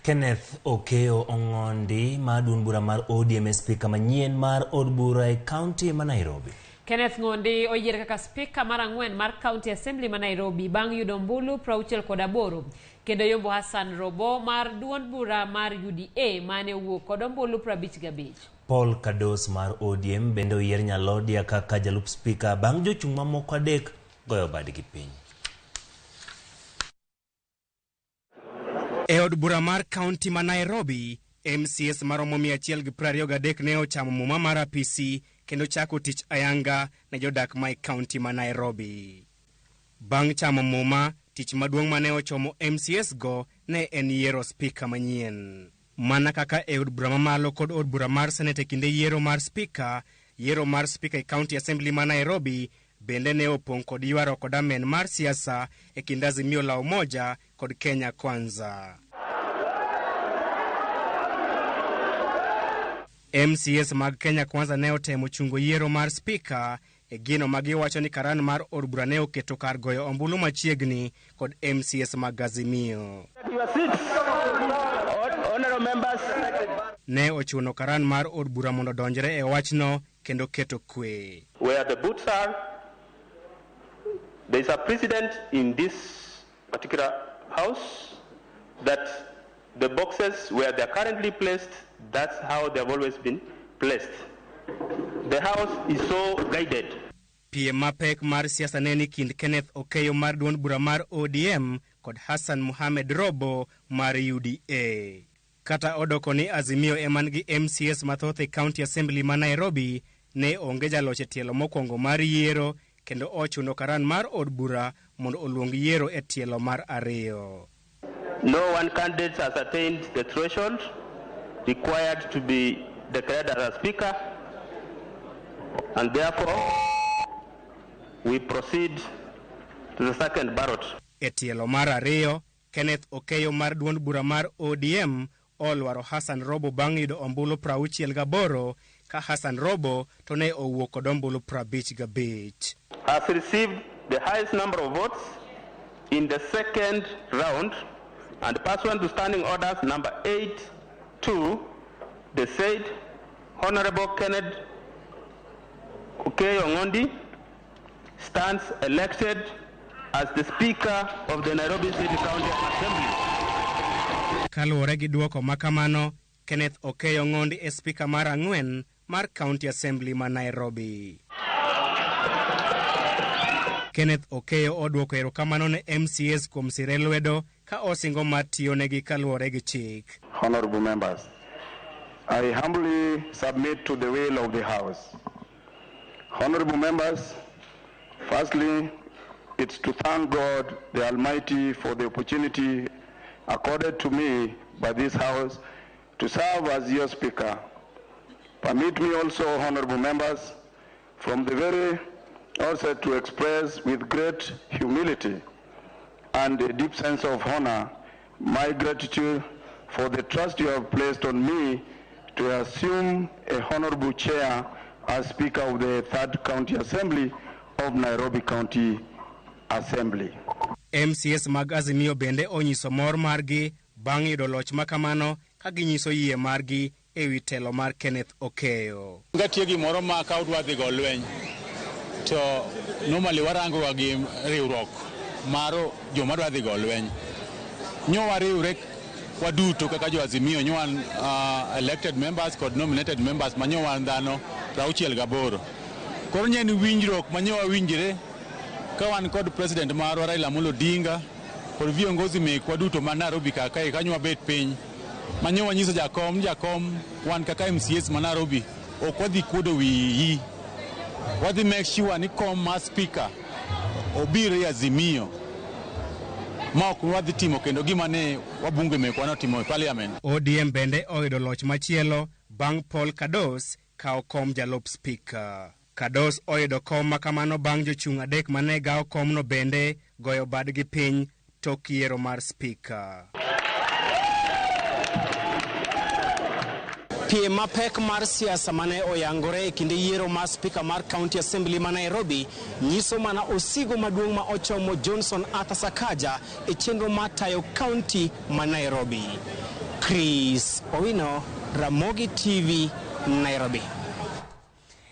Kenneth Okeyo Ong'ondi ma duond bura mar ODM e spika manyien mar od bura e kaunti ma Nairobi. Kenneth Ng'ondi oyier kaka spika mar 4 mar County Assembly ma Nairobi bang' yudo ombulu 68 kendo yombo Hassan Robo mar duond bura mar UDA mane owuok kod ombulu 55. Paul Kados mar ODM bende oyier Nyalodia kaka jalup spika bang' jochung' mamoko 3 goyo badgi piny. E od bura mar kaunti ma Nairobi, MCS maromo 123 ne ochamo muma mar apisi kendo chako tich ayanga ne jodak ma e kaunti ma Nairobi. Bang' chamo muma, tich maduong' mane ochomo MCS go ne en yiero spika manyien. Mana kaka e od bura mamalo kod od bura mar Senate e kinde yiero mar spika, yiero mar spika e County Assembly ma Nairobi bende ne opong' kod ywaruok kod amen mar siasa e kind Azimio la Umoja kod Kenya Kwanza. MCS mag Kenya Kwanza ne otemo chungo yiero mar spika e gino ma giwacho ni karan mar od bura ne oketo kar goyo ombulu machiegni kod MCS mag Azimio. Ne ochuno karan mar od bura mondo odonjre e wachno kendo keto kwe. Where the boots are, there is a precedent in this particular house that the boxes where they are currently placed, that's how they have always been placed. The house is so guided. Piem mapek mar siasa ne ni kind Kenneth Okeyo mar duond bura mar ODM kod Hassan Mohamed Robo mar UDA. Kata odoko ni Azimio ema nigi MCS mathoth e County Assembly ma Nairobi, ne onge jaloch e tielo mokwongo mar yiero kendo ochuno karan mar od bura mondo oluong yiero e tielo mar 2. No one candidate has attained the threshold required to be declared as a speaker, and therefore we proceed to the second ballot. E tielo mar 2, Kenneth Okeyo mar duond bura mar ODM olwaro Hassan Robo bang' yudo ombulu 68 ka Hassan Robo to ne owuok kod ombulu 55. Has received the highest number of votes in the second round and pursuant to standing orders number 8-2, the said Honorable Kenneth Okeyo Ong'ondi stands elected as the Speaker of the Nairobi City County Assembly. Kaluwore gi dwoko ma kamano, Kenneth Okeyo Ong'ondi e spika mar 4 mar County Assembly ma Nairobi. Kenneth Okeyo odwoko erokamano ne MCS kuom sire lwedo ka osingo mar tiyonegi kaluwore gi chik. Honorable members, I humbly submit to the will of the House. Honorable members, firstly, it's to thank God the Almighty for the opportunity accorded to me by this House to serve as your Speaker. Permit me also, honorable members, from the very outset to express with great humility and a deep sense of honor my gratitude for the trust you have placed on me to assume a honorable chair as Speaker of the Third County Assembly of Nairobi County Assembly. MCS mag Azimio bende onyiso mor margi bang' yudo loch makamano ka ginyiso yie margi e wi telo mar Kenneth Okeyo. Nitie gimoro ma ka udwa dhi go lweny to normally warango ga gi riwruok mar joma dwa dhi go lweny. Nyo wariwre waduto kaka jo Azimio, nyo wan elected members kod nominated members ma nyo wan dhano 68. Koro nye ni winjruok ma nyo wawinjre ka wan kod president marwa Raila Amolo Odinga kod viongozi mekwa duto ma Nairobi kaka kanyo wabet piny ma nyo wanyiso jakom jakom wan kaka MCS ma Nairobi ok wadhi kuodo wiyi, wadhi make sure ni kom mar speaker obiro e Azimio ma ok wadhi timo kendo gima ne wabunge mekwa notimo e parliament. ODM bende oyudo loch machielo bang' Paul Kados kawo kom jalup speaker. Kados oyudo kom makamano bang' jochung' 3 mane gawo komno bende goyo badgi piny tok yiero mar speaker. Piem mapek mar siasa mane oyangore e kinde yiero mar speaker mar County Assembly ma Nairobi nyiso mana osigo maduong' ma ochomo Johnson Arthur Sakaja e chenro mar tayo county ma Nairobi. Chris Owino, Ramogi TV, Nairobi.